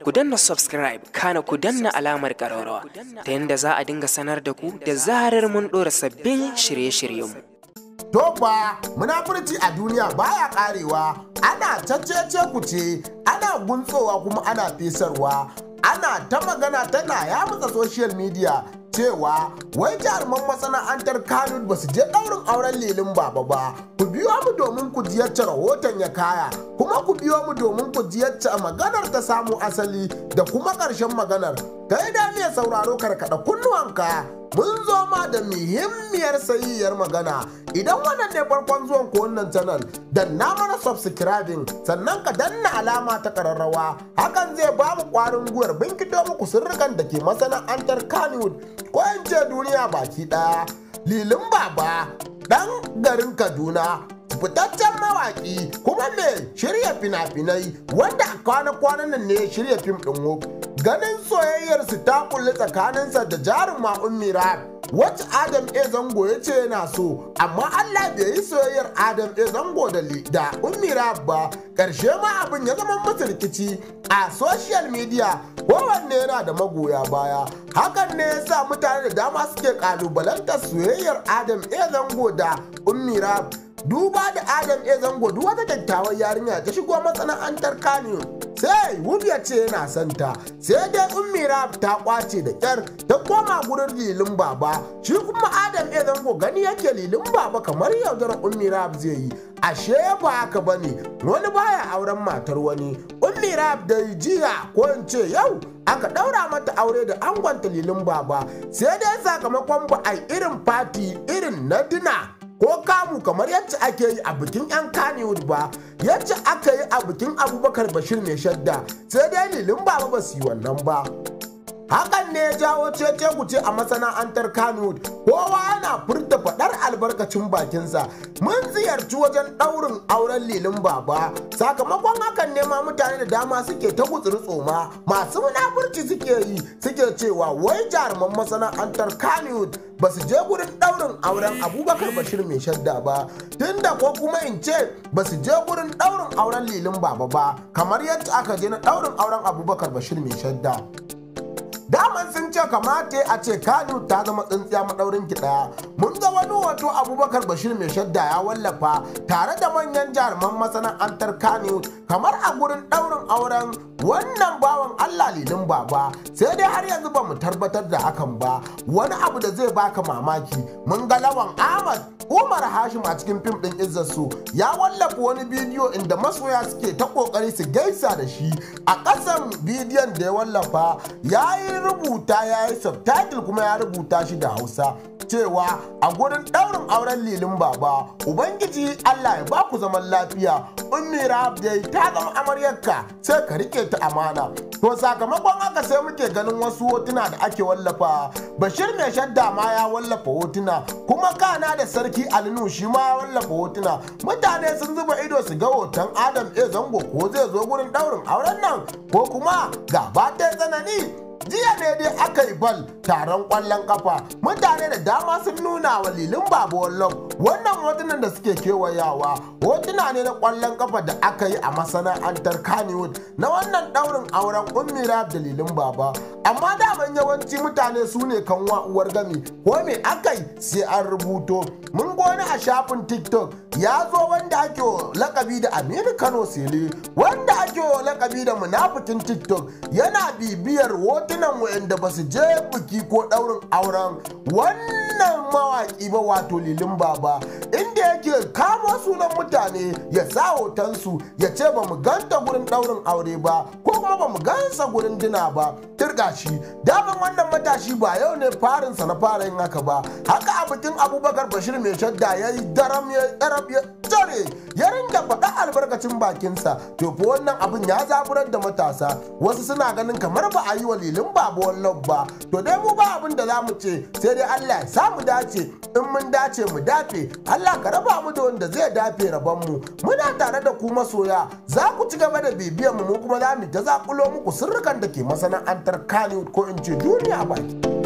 Ku danna subscribe, kana ku danna alamar ƙararrawa ta yadda za a dinga sanar da ku da zarar mun ɗora sabbin shirye-shiryenmu. To fa munafurci a duniya baya karewa, ana cacece kuce, ana guntsowa kuma ana fesarwa, ana ta magana tana yamutsa social media cewa wai jaruman masana'antar Kano ba su je ɗaurin auren Lilin Baba ba. Ku biyo mu domin ku ji yacce rahoton ya kaya, kuma ku biyo mu domin ku ji yacce maganar ta samu asali da kuma ƙarshen maganar. Kai da mai sauraro, karkaɗa kunnuwanka, mun zo ma da muhimmiyar sayayyar magana. Idan wannan ne farkon zuwan ku wannan channel, danna mana subscribing, sannan ka danna alama ta kararrawa. Hakan zai ba mu kwarin gwiwar binkito muku sirrikan da ke masana'antar Kannywood, ko in ce duniya baki daya. Lilin Baba, dan garin Kaduna, fitaccen mawaki kuma mai shirya fina-finai, wanda a kwana-kwanan nan ne ya shirya fim ɗin Wuf. Ganin soyayyarsu ta kulli tsakaninsa da jaruma Ummi Rahab, wacce Adam A Zango ya ce yana so, amma Allah bai yi soyayyar Adam A Zango da Ummi Rahab ba. Karshe ma abin ya zama musu rikici a social media, kowanne yana da magoya baya. Hakan ne ya sa mutane da dama suke kalubalantar soyayyar Adam A Zango da Ummi Rahab, duba da Adam A Zango duk wata kyakkyawar yarinya ta shigo masana'antar Kano sai wuf ya ce yana son ta. Sai dai Ummi Rahab ta kwace da kyar ta koma gurin Lilin Baba. Shi kuma Adam A Zango gani yake Lilin Baba kamar yaudarar Ummi Rahab zai yi, ashe ba haka bane, wani baya auren matar wani. Ummi Rahab da jiya, ko in ce yau, aka daura mata aure da angonta Lilin Baba. Sai dai sakamakon ba a irin fati irin na dinner ko kamu kamar yadda ake yi a bikin 'yan Kannywood ba, yadda aka yi a bikin Abubakar Bashir Mai Shadda. Sai dai Lilin Baba ba su yi wannan ba. Hakan ne ya jawo cece kuce a masana'antar Kannywood, kowa yana furta faɗar albarkacin bakinsa. Mun ziyarci wajen ɗaurin auren Lilin Baba. Sakamakon hakan ne ma mutane da dama suke ta gutsuri tsoma, masu munafurci suke yi, suke cewa wai jaruman masana'antar Kannywood ba su je gurin ɗaurin auren Abubakar Bashir Mai Shadda ba, tunda, ko kuma in ce ba su je gurin ɗaurin auren Lilin Baba ba kamar yadda aka je na ɗaurin auren Abubakar Bashir Mai Shadda. Daman sun ce kamata a ce Kano ta zama tsintsiya maɗaurin ki ɗaya. Mun ga wani hoto Abubakar Bashir Mai Shadda ya wallafa tare da manyan jaruman masana'antar Kano kamar a gurin ɗaurin auren wannan bawan Allah Lilin Baba. Sai dai har yanzu ba mu tabbatar da hakan ba. Wani abu da zai baka mamaki, mun ga Lawan Ahmad Umar Hashim a cikin fim ɗin Izzarsu ya wallafa wani bidiyo inda masoya suke ta ƙoƙari su gaisa da shi. A ƙasan bidiyon da ya wallafa ya yi rubuta, ya yi subtitle, kuma ya rubuta shi da Hausa cewa a gurin ɗaurin auren Lilin Baba, "Ubangiji Allah ya baku zaman lafiya, Ummi Rahab dai ta zama amaryarka, sai ka rike ta amana." To sakamakon haka sai muke ganin wasu hotuna da ake wallafa. Bashir Mai Shadda ma ya wallafa hotuna, kuma kana da Sarki Ali Nuhu shi ma ya wallafa hotuna. Mutane sun zuba ido su ga hoton Adam A Zango, ko zai zo gurin ɗaurin auren nan ko kuma gaba ta tsanani. Jiya ne dai aka yi bal, taron kwallon kafa. Mutane da dama sun nuna wa Lilin Baba wallon. Wannan hotunan da suke kewayawa hotuna ne na kwallon kafa da aka yi a masana'antar Kannywood na wannan daurin auren Ummi da Lilin Baba. Amma daman yawanci mutane su ne kanwa uwar gami, ko me aka yi sai an rubuto. Mun goni a shafin TikTok ya zo, wanda ake lakabi da Aminu Kano Sele, wanda ake lakabi da munafikin TikTok, yana bibiyar hotunan wayanda ba su je biki ko daurin auren wannan mawaki ba, wato Lilin Baba, inda yake kamo sunan mutane ya sa hotonsu ya ce ba mu ganta gurin daurin aure ba, ko kuma ba mu gansa gurin dinner ba. Turga shi, daman wannan matashi ba yau ne farinsa na fara yin haka ba. Haka a bikin Abubakar Bashir Mai Shadda ya yi daram, ya daram, ya tare, ya ringa faɗa albarkacin bakinsa. To fa wannan abin ya zaburar da matasa, wasu suna ganin kamar ba a yi wa Lilin Baba wannan ba. To dai mu ba abin da za mu ce sai dai Allah ya sa mu dace. In mun dace mu dafe, Allah ka raba mu da wanda zai dafe rabon mu. Muna tare da ku masoya, za ku ci gaba da bibiyan mu, mu kuma za mu ta zakulo muku sirrukan da ke masana'antar Kannywood, ko in ce duniya baki.